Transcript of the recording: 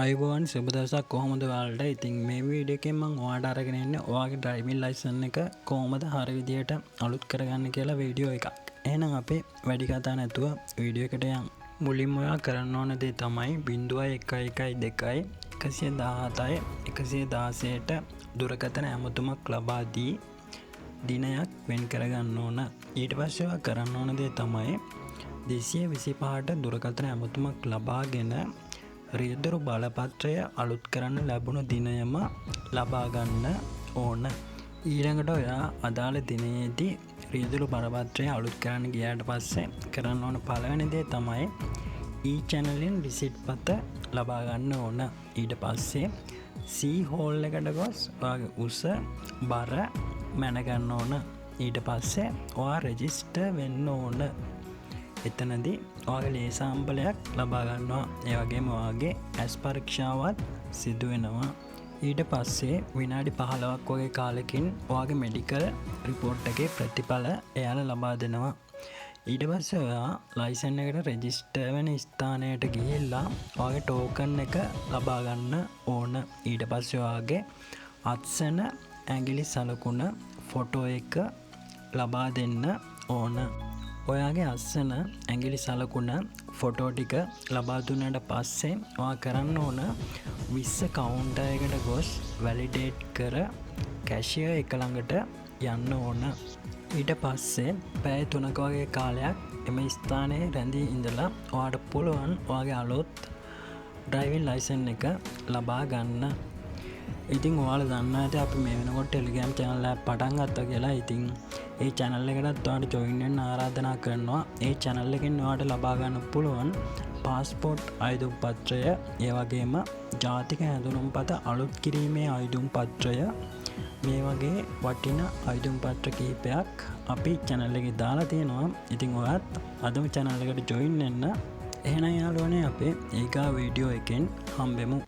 ආයුබෝවන්, සුබ දවසක්. කොහොමද ඔයාලට? ඉතින් මේ වීඩියෝ එකෙන් මම ඔයාලට අරගෙන එන්නේ ඔයාගේ ඩ්‍රයිවිං ලයිසන් එක කොහොමද හරි විදියට අලුත් කරගන්න කියලා වීඩියෝ එකක්. එහෙනම් අපි වැඩි කතා නැතුව වීඩියෝ එකට යමු. මුලින්ම ඔයා කරන්න ඕන දේ තමයි 011 2 117 116ට දුරකථන ඇමතුමක් ලබා දී දිනයක් වෙන් කරගන්න ඕන. ඊට පස්සේ ඔයා කරන්න ඕන දේ තමයි 225ට දුරකථන ඇමතුමක් ලබාගෙන රියදුරු බලපත්‍රය අලුත් කරන්න ලැබුණු දිනයම ලබා ගන්න ඕන. ඊළඟට ඔයා අදාළ දිනයේදී රියදුරු බලපත්‍රය අලුත් කරන්න ගියාට පස්සේ කරන්න ඕන පළවෙනි දේ තමයි ඊ චැනලින් රිසිට් පත ලබා ගන්න ඕන. ඊට පස්සේ සී හෝල් එකට ගොස් ඔයාගේ උස, බර මැනගන්න ඕන. ඊට පස්සේ ඔයා රෙජිස්ටර් වෙන්න ඕන. එතනදී ඔයාගේ ලේ සාම්පලයක් ලබා ගන්නවා. ඒ වගේම ඔයාගේ ඇස් පරීක්ෂාවත් සිදු වෙනවා. ඊට පස්සේ විනාඩි 15ක් වගේ කාලෙකින් ඔයාගේ මෙඩිකල් රිපෝට් එකේ ප්‍රතිඵල එයාලා ලබා දෙනවා. ඊට පස්සේ ඔයා ලයිසන් එකට රෙජිස්ටර් වෙන ස්ථානයට ගිහිල්ලා ඔයාගේ ටෝකන් එක ලබා ගන්න ඕන. ඊට පස්සේ ඔයාගේ අත්සන, ඇඟිලි සලකුණ, ෆොටෝ එක ලබා දෙන්න ඕන. ඔයාගේ අත්සන, ඇඟිලි සලකුණ, ෆොටෝ ටික ලබා දුන්නට පස්සේ ඔයා කරන්න ඕන 20 කවුන්ටර් එකට ගොස් වැලිඩේට් කර කැෂියර් එක ළඟට යන්න ඕන. ඊට පස්සේ පැය 3ක වගේ කාලයක් එම ස්ථානයේ රැඳී ඉඳලා ඔයාට පුළුවන් ඔයාගේ අලුත් ඩ්‍රයිවිං ලයිසන් එක ලබා ගන්න. ඉතින් ඔයාලා දන්නවා ඇති අපි මේ වෙනකොට ටෙලිග්‍රෑම් චැනල් එකක් පටන් ගත්තා කියලා. ඉතින් ඒ චැනල් එකටත් ඔයාලට ජොයින් වෙන්න ආරාධනා කරනවා. ඒ චැනල් එකෙන් ඔයාලට ලබා ගන්න පුළුවන් පාස්පෝට් අයදුම් පත්‍රය, ඒ වගේම ජාතික හැඳුනුම්පත අලුත් කිරීමේ අයදුම් පත්‍රය, මේ වගේ වටින අයදුම් පත්‍ර කිහිපයක් අපි චැනල් එකේ දාලා තියෙනවා. ඉතින් ඔයත් අදම චැනල් එකට ජොයින් වෙන්න. එහෙනම් යාළුවනේ, අපේ ඊගා වීඩියෝ එකෙන් හම්බෙමු.